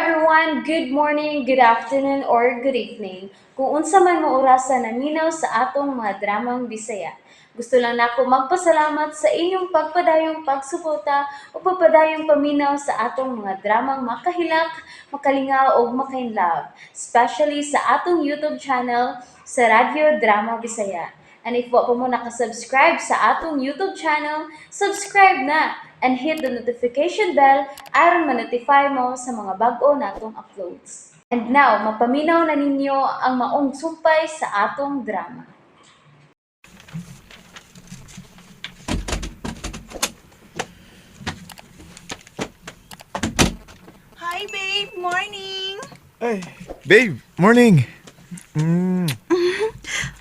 everyone! Good morning, good afternoon, or good evening. Kung unsa man mo orasa naminaw sa atong mga dramang Bisaya. Gusto lang nako magpasalamat sa inyong pagpadayong pagsuporta o pagpadayong paminaw sa atong mga dramang makahilak, makalingaw ug makainlove, especially sa atong YouTube channel sa Radyo Drama Bisaya. And if wa pa mo nakasubscribe sa atong YouTube channel, subscribe na and hit the notification bell aron ma-notify mo sa mga bag-o natong uploads. And now, mapaminaw na ninyo ang maong sumpay sa atong drama. Hi, babe. Morning. Ay, babe, morning.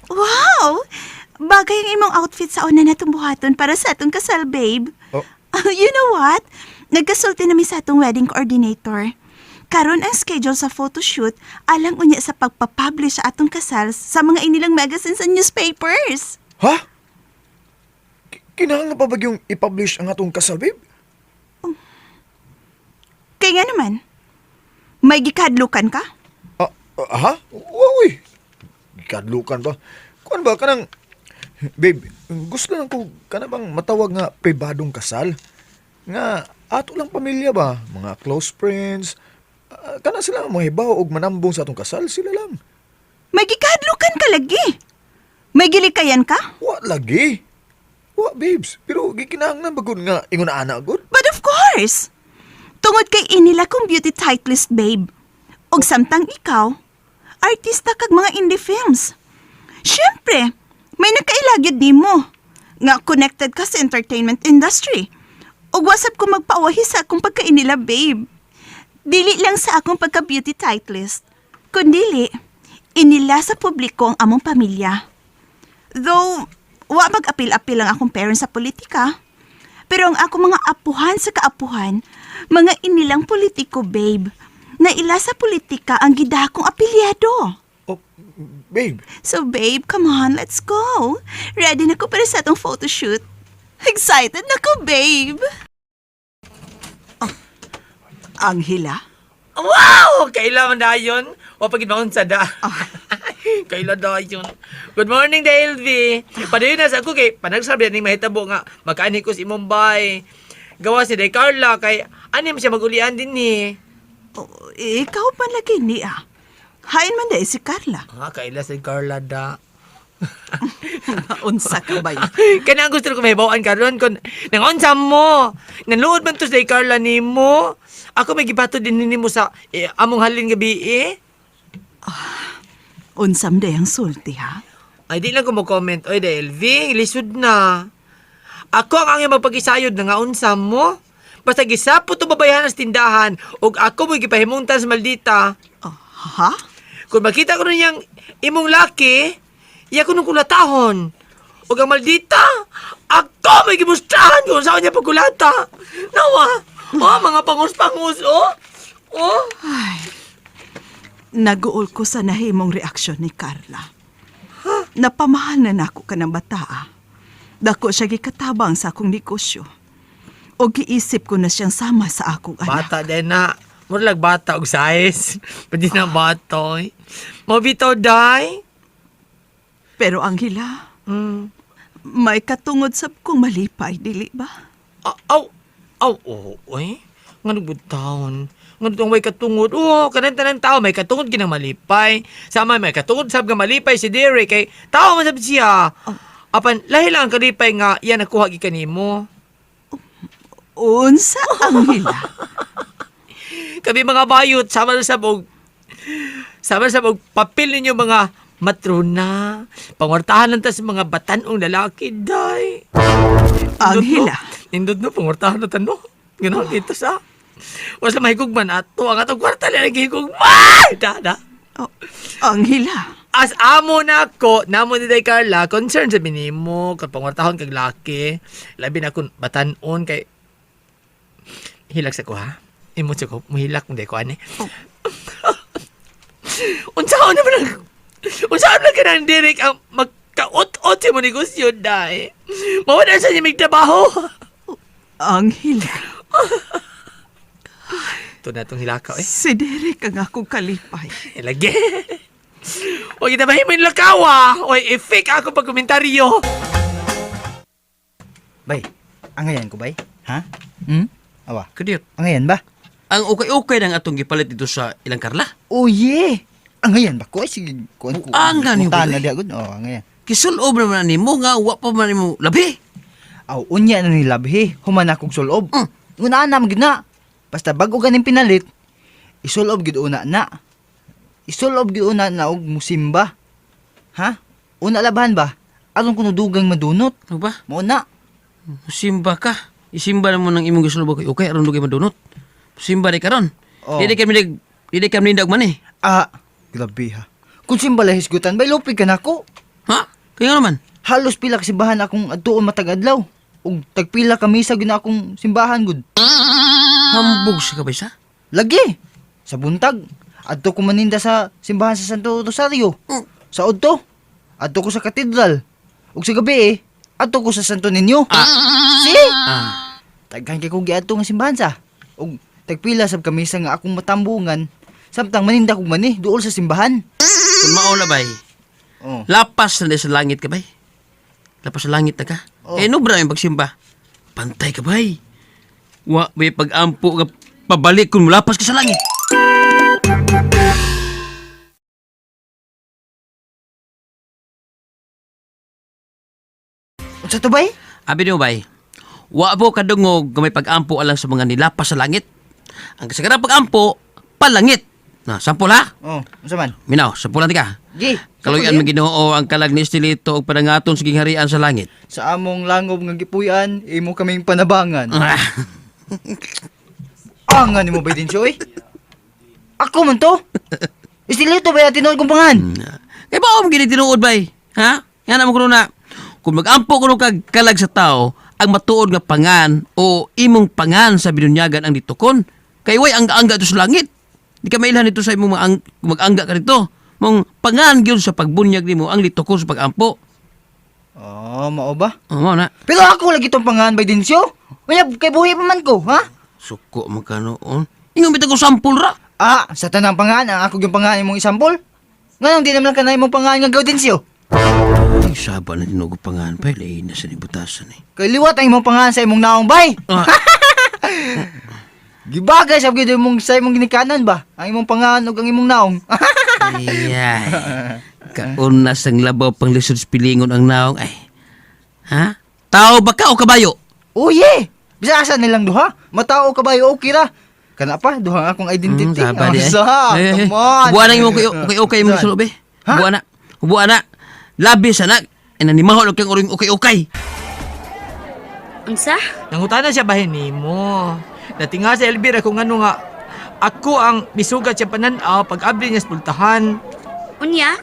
Wow! Bagay ang imong outfit sa una natong buhaton para sa atong kasal, babe. Oh. You know what? Nagkasulti nami sa atong wedding coordinator. Karon ang schedule sa photoshoot alang unya sa pagpapublish sa atong kasal sa mga inilang magazines and newspapers. Ha? Kinahanglan pa ba yung i-publish ang atong kasal, babe? Kaya nga naman, may gikadlukan ka? Ah, ah, ha? Uy, kadlukan ba? Kuan ba kanang babe, gusto lang ko kana bang matawag nga pribadong kasal? Nga ato lang pamilya ba, mga close friends, ah, kana sila ang mahibaw og manambong sa atong kasal, sila lang. May gikadlukan ka lagi. May gilikayan ka? Wa lagi. Wa, babes. Pero gikinahanglan ba gud nga ingon ana gud? But of course! Tungod kay inila kong beauty titleist, babe. Og samtang ikaw, artista kag mga indie films. Siyempre, may nakailagyod nimo nga connected ka sa entertainment industry. Og wasap ko magpaawahi sa akong pagkainila, babe. Dili lang sa akong pagka-beauty titleist, kundili, inila sa publiko ang among pamilya. Though, wa mag-apil-apil ang akong parents sa politika. Pero ang akong mga apuhan sa kaapuhan, mga inilang politiko, babe. Na ila sa politika ang gidakong apelyado. Oh, babe. So, babe, come on, let's go. Ready na ko para sa atong photoshoot. Excited na ko, babe. Oh, Angela? Wow! Kailan man dayon? O pag sa da. Kailan dayon? Good morning, DLV. Padayon na sa ako kay panagsabi ning mahitabo nga makaani ko si Mumbai. Gawa si Day Carla kay ani man siya magulian din ni. Oh, ikaw man lagi niya. Hain man dahil si Carla. Ah, kaila si Carla da. Unsa ka ba yun? Kana ang gusto ko mahibaw-an karon kon nangonsa mo. Naluod man to si Day Carla nimo. Ako may gibato din nimo sa eh, among halin gabi eh. Unsam day ang sulti, ha? Ay, di lang ko mo-comment. Oy, DLV, lisod na. Ako ang angay magpagisayod na nga unsa mo. Basta gisapot to babayahan sa tindahan ug ako mo'y gipahimungtan sa maldita. Oh, ha? Kung makita ko niyang imong laki, iya ko nung kulatahon. Ug ang maldita, ako may gimustrahan kung saan niya pagkulata. Nawa, oh, mga pangus-pangus, oh. Oh. Ay, naguol ko sa nahimong reaksyon ni Carla. Napamahal na nako ka ng bataa. Dako siya gikatabang sa akong negosyo. O giisip ko na siyang sama sa akong anak. Bata din na. Mura lang bata og size. Pwede na bata. Eh. Mabitaw, day. Pero Angela, may katungod sab kong malipay, dili ba? Ah, aw, aw, oh, oy. Nga taon. Nga nung may katungod. Oo, kanang tanang tao, may katungod ginang malipay. Sama may katungod sab nga malipay si Derek kay tao man sab siya. Apan lahi lang ang kalipay nga iya nakuha gikan nimo. Unsa, Angela? Kami mga bayot sama na sab og sama na sab og papel ninyo mga matrona. Pangwartahan lang ta sa mga batanong lalaki, day. Angela, Nindot no, pangwartahan na tanong. Ganon dito sa. Wala mahigugman ato. Ang atong kwarta na naghigugman! Da, da. oh, Angela, As amo na ako, namo ni Day Carla, concern sa minimo, kung pangwartahon kag laki, labi na kung batanon kay hilak sa ko ha. Imo sa ko, muhilak mo ko ani. Oh. Unsaon naman ang unsaon lang ka ng direk ang magkaot-ot sa mo negosyo, day. Mawala sa niya may trabaho. Angela. Ito na itong hilakaw eh. Si Derek ang akong kalipay. Eh, lagi. Huwag kita mahimo yung lakaw ah. Oy, effect ako pag komentaryo. Bay, angayan ko bay? Ha? Hmm? Awa, Kadiyot. angayan ba? Ang ukay-ukay ng atong gipalit dito sa ilang karla. Oh yeah! Angayan ba ko? Ay, sige, kuan ko. Buang na ni Mutan boy. na diya gud. Oh, angayan. Kisulob naman nimo nga wa pa man nimo labi. Aw, unya na ni labhi, human akong sulob. Una na gid na. Basta bago ganing pinalit, isulob gid una na. Isulob gid una na og musimba. Ha? Una labahan ba? Aron kuno dugang madunot. Ano ba? Mao na. Simba ka. Isimba na mo ng imong gisulob kay ukay aron dugay madunot. Simba di karon. Oh. Dili kami nag dili kami nindag man eh. Ah, grabe ha. Kung simba la hisgutan, bay lupig ka nako. Ha? Kaya nga naman. Halos pila ka simbahan akong adtuon matag adlaw. Ug tagpila ka misa gyud na akong simbahan gud. Hambog sa kabay sa. Lagi. Sa buntag, adto ko maninda sa simbahan sa Santo Rosario. Sa udto, adto ko sa katedral. Ug sa gabi eh, adto ko sa Santo Niño. Si! Ah. Taghan kay kong giadto nga simbahan sa. Ug tagpila sab kamisa nga akong matambungan samtang maninda kog mani duol sa simbahan. Kung mao na bay. Oh. Lapas na di sa langit ka bay. Lapas sa langit na ka. Oh. Eh nobra yung pagsimba. Pantay ka bay. Wa may pag-ampo ka pabalik kung mulapas ka sa langit. Unsa to bay? Abi niyo bay, wa po kadungog nga may pag-ampo alang sa mga nilapas sa langit. Ang kasagarang pag-ampo, palangit. Na, sampol ha? Oh, unsa man? Minaw, sampulan ka. Gi. Kaluyan man Ginoo ang kalag ni Estelito ug panangaton sa gingharian sa langit. Sa among langob nga gipuy-an, imo kaming panabangan. Ah, Angan nimo bay din siya, oy. Ako man to. Istilito ba tinuod kong pangan? Kay ba mo gini tinuod bay? Ha? Nga na mo kuno na. Kung mag-ampo kuno kag kalag sa tao, ang matuod nga pangan o imong pangan sa binunyagan ang ditukon, kay way angga-angga to sa langit. Di ka mailhan dito sa imong mag-angga ka dito. Mong pangan gyud sa pagbunyag nimo ang litukon sa pag-ampo. Oh, mao ba? Oh, mao na. Pero ako lagi tong pangan bay Dinsyo. Unya kay buhi pa man ko, ha? Suko man ka noon. Ingon bitag ko sampol ra. Ah, sa tanang pangan ang ako yung pangan imong isampol. Nganong di naman ka na imong pangan nga Gaudencio? Ay, saba na tinugo pangan pa. Lain na sa nibutasan eh. Kay liwat ang imong pangan sa imong naong bay. Ah, Gibagay sa gyud imong sa imong ginikanan ba? Ang imong pangan ug ang imong naong. Ayay. Kauna sang labaw pang lisod sa pilingon ang naong. Ay. Ha? Tao ba ka o kabayo? oh yeah. Bisa asa nilang duha? Matao ka ba okay ra? Kana pa duha ang akong identity. Saba di, eh. Asa, Ay, ay, ay. Come on. Hubuan na imong okay imong Saan? sulub eh. Ha? Hubuan na. Hubuan na. Labi sa na. Ay, nanimaho lang kang uring okay-okay. Unsa? Nangutana siya bahin nimo. Natinga sa Elvira kung ano nga ako ang misugat siya pananaw pag abli niya sa pultahan. Unya?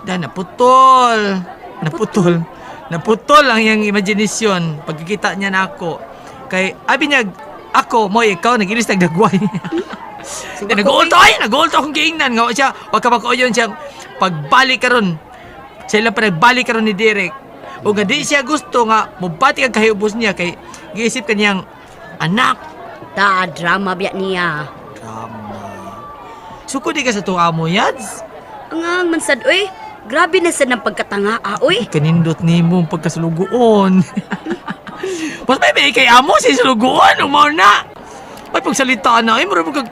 Da naputol. Naputol. Naputol ang iyang imagination pagkikita niya na ako. Kay abi niya ako mo ikaw nagilis nagdagway. Suga ko, Nag-ulto ay, nag-ulto akong giingnan nga siya. Wa ka makuyon siya pagbalik karon. Siya lang pa nagbalik karon ni Derek. O nga di siya gusto nga mobati ang kahiubos niya kay giisip kaniyang anak. Ta drama biya niya. Drama. Suko di ka sa tuwa mo, Yads. Ang ang man sad oy. Grabe na sad ng pagkatanga ah, oy. Kanindot ni mo ang pagkasulugoon. Mas may may kay amo si sulugoon, umaw na. Ay, pagsalita na, ay, murag magkag...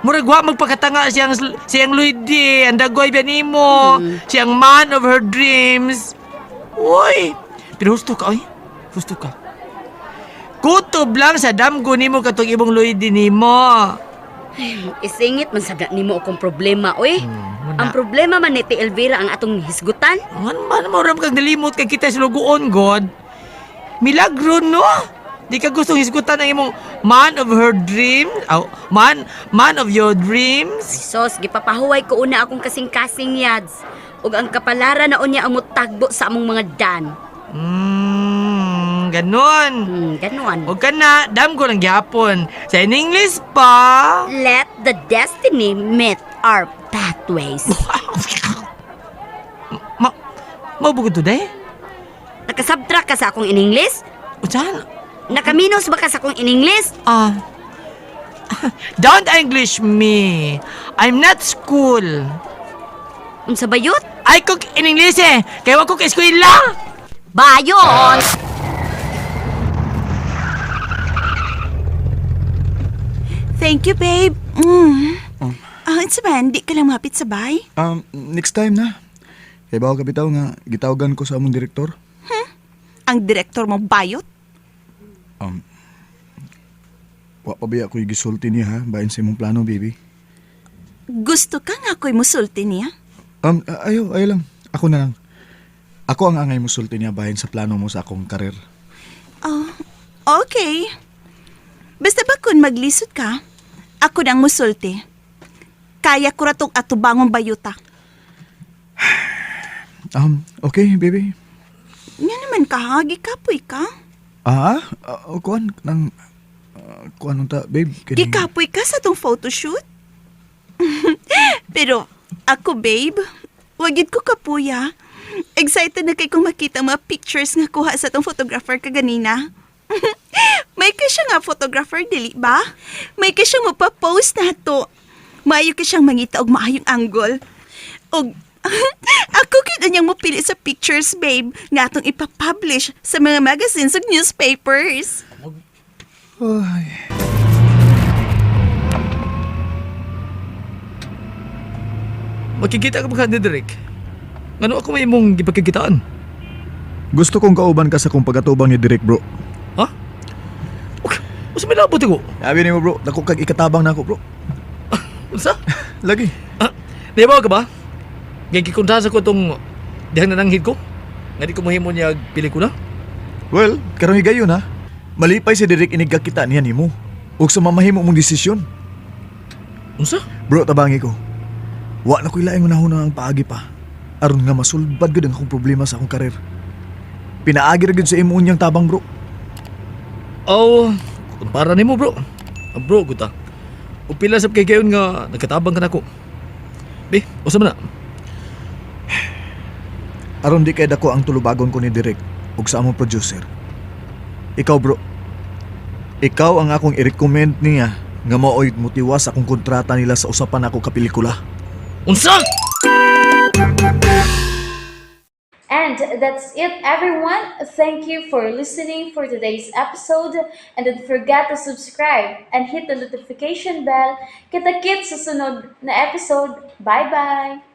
Murag wa magpakatanga siyang, siyang Luigi, ang dagoy ba nimo, siyang man of her dreams. Uy, pero husto ka, oy. Husto ka. Kutob lang sa damgo nimo katong ibong Luigi nimo. Isingit man sad na nimo akong problema oy. Muna. Ang problema man ni Ti Elvira ang atong hisgutan. Ano man mo ram kag nalimot kay kita sa lugoon god. Milagro no. Di ka gustong hisgutan ang imong man of her dream, aw, man man of your dreams. Sos, gipapahuway ko una akong kasing-kasing yads. Ug ang kapalaran na unya ang mutagbo sa among mga dan. Ganon. Ganon. Huwag ka na, damgo lang gyapon. Sa in English pa. Let the destiny meet our pathways. Ma mabugod to day? Nakasubtract ka sa akong in English? Unsahan? Nakaminos ba ka sa akong in English? Ah. Don't English me. I'm not school. Unsa bayot? I cook in English eh. Kaya wa ko ka eskwela. Bayon! Thank you, babe. Ah, unsa man, di ka lang mapit sa bay? Next time na. Kay bawo ka bitaw nga gitawagan ko sa among direktor. Ang direktor mo bayot? Wa pa biya ko'y gisulti niya ha, bahin sa imong plano, baby. Gusto ka nga ako'y musulti niya? Ayaw, ayaw lang. Ako na lang. Ako ang angay musulti niya bahin sa plano mo sa akong karir. Oh, okay. Basta ba kung maglisod ka, ako nang musulti. Kaya ko ra tong atubangong bayuta. Okay, baby. Nga naman ka, ha? Gikapoy ka? Kuan nang kuan unta, babe. Gikapoy ka sa tong photoshoot? Pero ako, babe, wagid ko kapuya. Excited na kay kong makita ang mga pictures nga kuha sa tong photographer kaganina. May ka siya nga photographer, dili ba? May ka siyang mapapost na to. Maayo ka siyang mangita og maayong angle. Og ako gid niyang mopili sa pictures, babe, nga atong ipapublish sa mga magazines ug newspapers. Ay. Makikita ka ba ka ni Derek? Ngano ako may imong gipagkikitaan? Gusto kong kauban ka sa kong pagatubang ni Direk, bro. Ha? Okay. Unsa may labot ko? Sabi nimo, bro, dako kag ikatabang nako, bro. Unsa? Lagi. Ah, Nahibaw ka ba? Nga gikunta sa ko tong dihang nananghid ko. Nga di ko mahimo niya pelikula. Well, karon higayon ha. Malipay si Direk inig kita niya nimo. Ug sa mamahimo mong desisyon. Unsa? Bro, tabangi ko. Wa na ko'y laing unahon ang paagi pa. Aron nga masulbad gud ang akong problema sa akong karir. Pinaagi ra gud sa imo unyang tabang, bro. Oh, kumpara nimo bro. Ah, bro, guta. Upila sab kay gayon nga nagkatabang ka nako. Be, usa man na. Aron di kay dako ang tulubagon ko ni Direk ug sa among producer. Ikaw, bro. Ikaw ang akong i-recommend niya nga maoy motiwas akong kontrata nila sa usapan ako ka pelikula. Unsa? And that's it, everyone. Thank you for listening for today's episode. And don't forget to subscribe and hit the notification bell. Kita-kits sa sunod na episode. Bye-bye!